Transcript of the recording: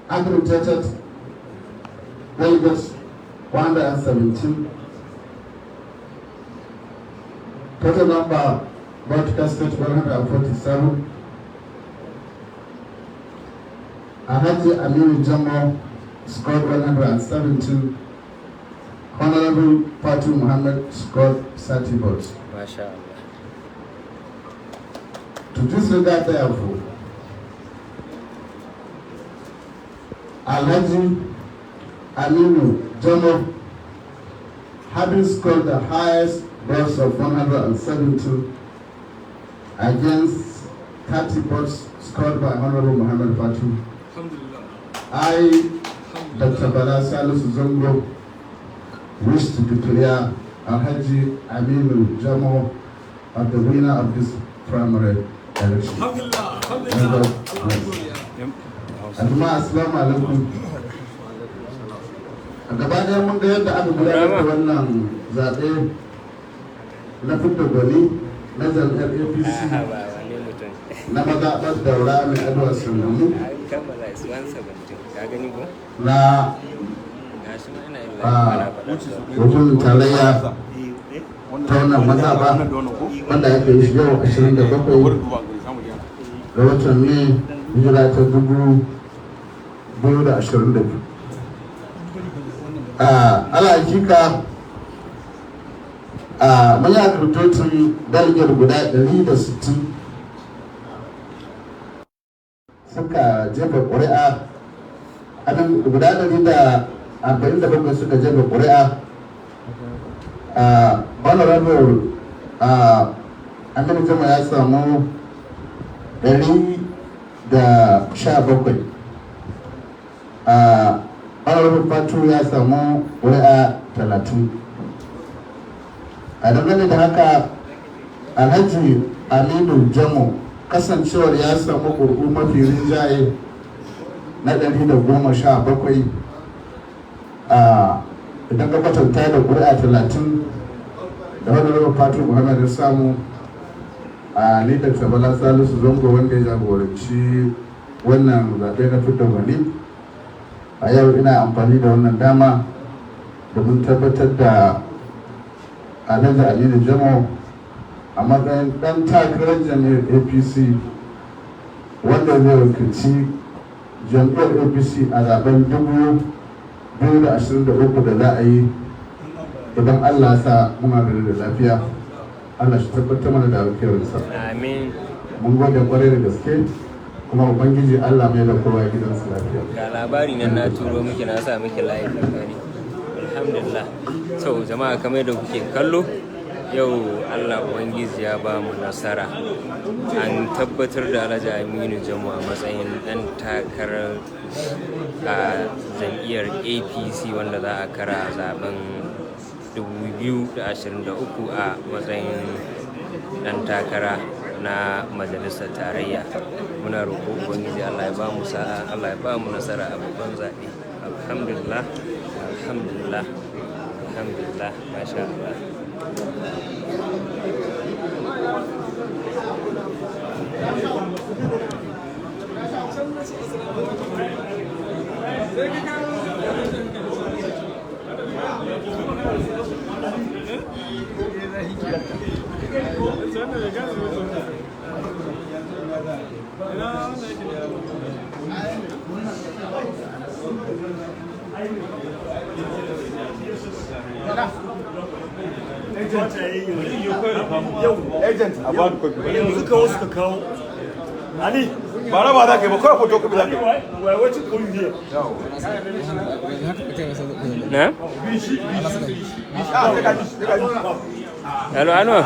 Accredited delegates 117. Total number broadcasted 147. Alhaji Aminu Jamo scored 117. Honorable Fatu Muhammad scored 30 votes. Masha Allah. To this regard, therefore, Alhaji Aminu Jamo, having scored the highest votes of 170 against 30 votes scored by Honorable Muhammad Fatu, I, Dr. Bala Salisu Zongo, wish to declare Alhaji Aminu Jamo as the winner of this primary election. Al'umma, assalamu alaikum. A gaba ɗaya mun ga yadda aka gudanar da wannan zaɓe na fidda gwani na jam'iyyar APC Aha, ba wane mutum. Na mazaɓar Daura Mai'adua Sangamu An kammala, is 117. Ka gani ko? Na Ga shi ma ina yin a live ana faɗa su. Wajen tarayya ta wannan mazaɓa wanda aka yi shi yau 27 ga watan Mai, hijira ta 2022. A ala hakika a mun yi accrediting delegate guda 160 suka jefa ƙuri'a, amin, guda 147 suka jefa ƙuri'a. A Honorable Aminu Jama ya samu 117, a Honorable Fatu ya samu ƙuri'a 30. A dangane da haka, Alhaji Aminu Jamo, kasancewar ya samu ƙuri'u mafi rinjaye na 117, a idan ka kwatanta da ƙuri'a 30 da Honorable Fatu Muhammad ya samu, a ni da Bala Salisu Zango wanda ya jagoranci wannan zaɓe na fidda gwani a yau, ina amfani da wannan dama domin tabbatar da Alhaji Aminu Jamo a matsayin ɗan takarar jam'iyyar APC wanda zai wakilci jam'iyyar APC a zaben 2023 da za a yi idan Allah ya sa muna da lafiya. Allah shi tabbatar mana da alkhairinsa. Amin. Mun gode kwarai da gaske, kuma Ubangiji Allah mai da kowa gidansu lafiya. Ga labari nan na turo miki, na sa miki live, gani. Alhamdulillah. So jama'a, kamar da kuke kallo, yau Allah Ubangiji ya ba mu nasara. An tabbatar da Alhaji Aminu Jamo a matsayin ɗan takarar a jam'iyyar APC wanda za a kara zaben 2023 a matsayin ɗan takara na majalisar tarayya. Muna roƙo Ubangiji Allah ya ba mu sa'a, Allah ya ba mu nasara a babban zaɓe. Alhamdulillah, alhamdulillah, alhamdulillah, masha Allah. Agent, a ba copy. Yanzu kawo suka kawo Ali. Ba raba za ka yi ba, kawai photocopy za ka yi. We are waiting for you here. Na? Ah, sai ka ji, sai ka ji. Hello, Anwar.